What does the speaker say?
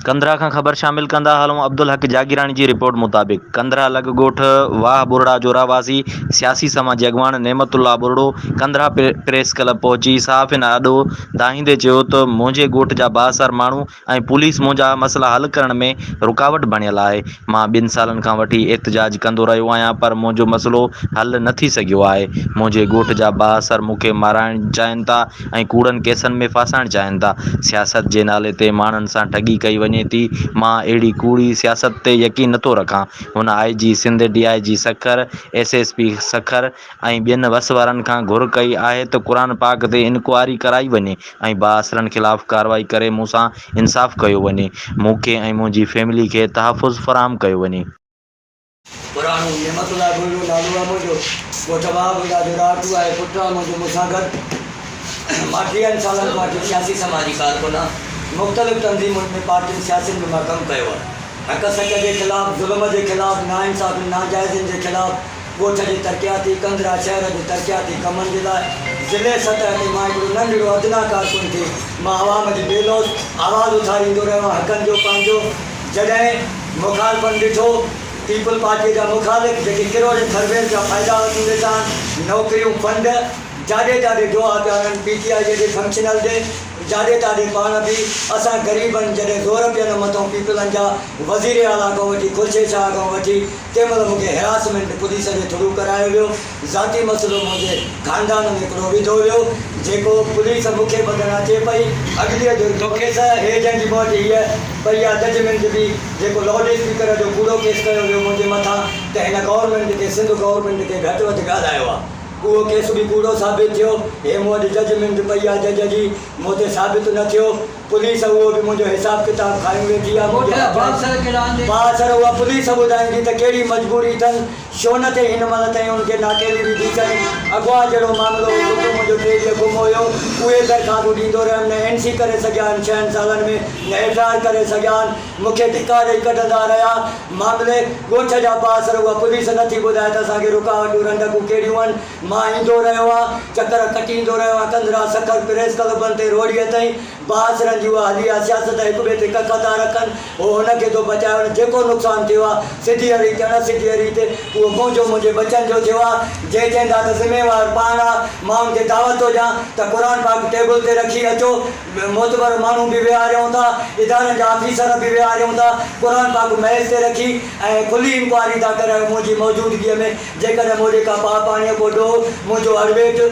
ڪنڌرا کان خبر شامل ڪندا هلون عبدالحق جاگيراڻي جي رپورٽ مطابق ڪنڌرا لڳ ڳوٺ واهه ٻرڙا جو رهواسي سياسي سماجي اڳواڻ نعمت الله ٻرڙو ڪنڌرا پريس ڪلب پهچي صحافين آڏو دانهيندي چيو ته منهنجي ڳوٺ جا بااثر ماڻهو ۽ پوليس منهنجا مسئلا حل ڪرڻ ۾ رڪاوٽ بڻيل آهي، مان ٻن سالن کان وٺي احتجاج ڪندو رهيو آهيان پر منهنجو مسئلو حل نه ٿي سگهيو آهي، منهنجي ڳوٺ جا بااثر مون کي مارائڻ چاهين ٿا ۽ ڪوڙن ڪيسن ۾ ڦاسائڻ چاهين ٿا، سياست جي نالي تي ماڻهن سان ٺڳي ڪئي وڃي ٿي، مان اهڙي ڪوڙي سياست تي يقين نٿو رکان، هن I G Sindh, D I G Sukkur, S S P Sukkur ۽ ٻين وس وارن کان گهر ڪئي آهي ته قرآن پاڪ تي انڪوائري ڪرائي وڃي ۽ بااثرن خلاف ڪارروائي ڪري مون سان انصاف ڪيو وڃي، مون کي ۽ منهنجي فيملي کي تحفظ فراهم ڪيو وڃي. پراڻو نعمت الله ٻرڙو نالو آهي منهنجو، ڳوٺ واهه ٻرڙا جو رهاڪو آهي، پٽ آهي منهنجو مون سان گڏ مان ٽيهن سالن کان وٺي سياسي سماجي ڪارڪن آهيان، مختلف تنظيمن ۾ پارٽين سياسين ۾ مان ڪم ڪيو آهي، حق سچ جي خلاف، ظلم جي خلاف، ناانصافين ناجائزين جي خلاف، ڳوٺ جي ترقياتي، ڪنڌرا شهر جي ترقياتي ڪمن جي لاء ضلعي سطح تي مان هڪڙو ننڍڙو ادنيٰ ڪارڪن ٿي مان عوام جي بي لوث آواز اٿاريندو رهيو آهيان حقن جو پنهنجو جڏهن مخالفن ڏٺو پيپلز پارٽيء جا مخالف جيڪي ڪروڙين کربين رپيا فائدا وٺي ويٺا آهن نوڪريون فنڊ جاڏي تاڏي ڊوها پيا هڻن پي ٽي آء جيڏي فنڪشنل ڏي جاڏي تاڏي پاڻ به اسان غريبن جڏهن زور پين مٿئون پيپلن جا وزير اعليٰ کان وٺي خورشيد شاهه کان وٺي تنهن مهل مون کي هراسمينٽ پوليس جي ٿرو ڪرايو ويو. ذاتي مسئلو منهنجي خاندان ۾ هڪڙو وڌو ويو، جيڪو پوليس مون کي ٻڌڻ اچي پئي. اڳليء جو هڪڙو ڪيس هي جنهن جي مون وٽ هيء پئي آ ججمينٽ به، جيڪو لائوڊ اسپيڪر جو ڪوڙو ڪيس ڪيو ويو منهنجي مٿان ته هن گورنمينٽ کي سنڌ گورنمينٽ کي گهٽ وڌ ڳالهايو آ. اهو ڪيس به ڪوڙو ثابت ٿيو. هي مون وٽ ججمينٽ پئي آ جج جي، مون تي ثابت نه ٿيو. پوليس اهو به منهنجو حساب ڪتاب کايون ويٺي آ منهنجو بااثر اها پوليس ٻڌائيندي ته ڪهڙي مجبوري اٿن ڇو نه ٿي هن مهل تائين ان کي ناڪيلي وڌي اٿن اغوا جهڙو معاملو هو پٽ منهنجو ٽي ڏينهن گم هيو اهي درخواستون ڏيندو رهيم نه اين سي ڪري سگهيا آهن ڇهن سالن ۾ نه ايف I R ڪري سگهيا آهن مون کي ڌڪا ڏئي ڪڍندا رهيا معاملي ڳوٺ جا بااثر اها پوليس نه ٿي ٻڌائي ته اسان کي رڪاوٽون رنڊڪون ڪهڙيون آهن مان ايندو رهيو آهيان، چڪر ڪٽيندو رهيو آهيان، ڪنڌرا، سکر، پريس ڪلبن تي روهڙيء تائين، بااثرن جي اها هلي آهي سياست هڪ ٻئي تي ڪک ٿا رکن، هو هن کي ٿو بچائي هن جيڪو نقصان ٿيو آهي سڌيء ريت اڻ سڌيء ريت اهو منهنجو منهنجي ٻچن جو ٿيو آهي، جي چئندا ته ذميوار پاڻ آ، مان ان کي دعوت ٿو ڏيان ته قرآن پاڪ ٽيبل تي رکي اچو، معتبر ماڻهو به ويهاريون ٿا، ادارن جا آفيسر به ويهاريون ٿا، قرآن پاڪ ميز تي رکي ۽ کلي انڪوائري ٿا ڪرايو منهنجي موجودگيء ۾. جيڪڏهن مون ڏي ڪا پاء پاڻيء ڪو ڏوهه، منهنجو اڙويٽ يا.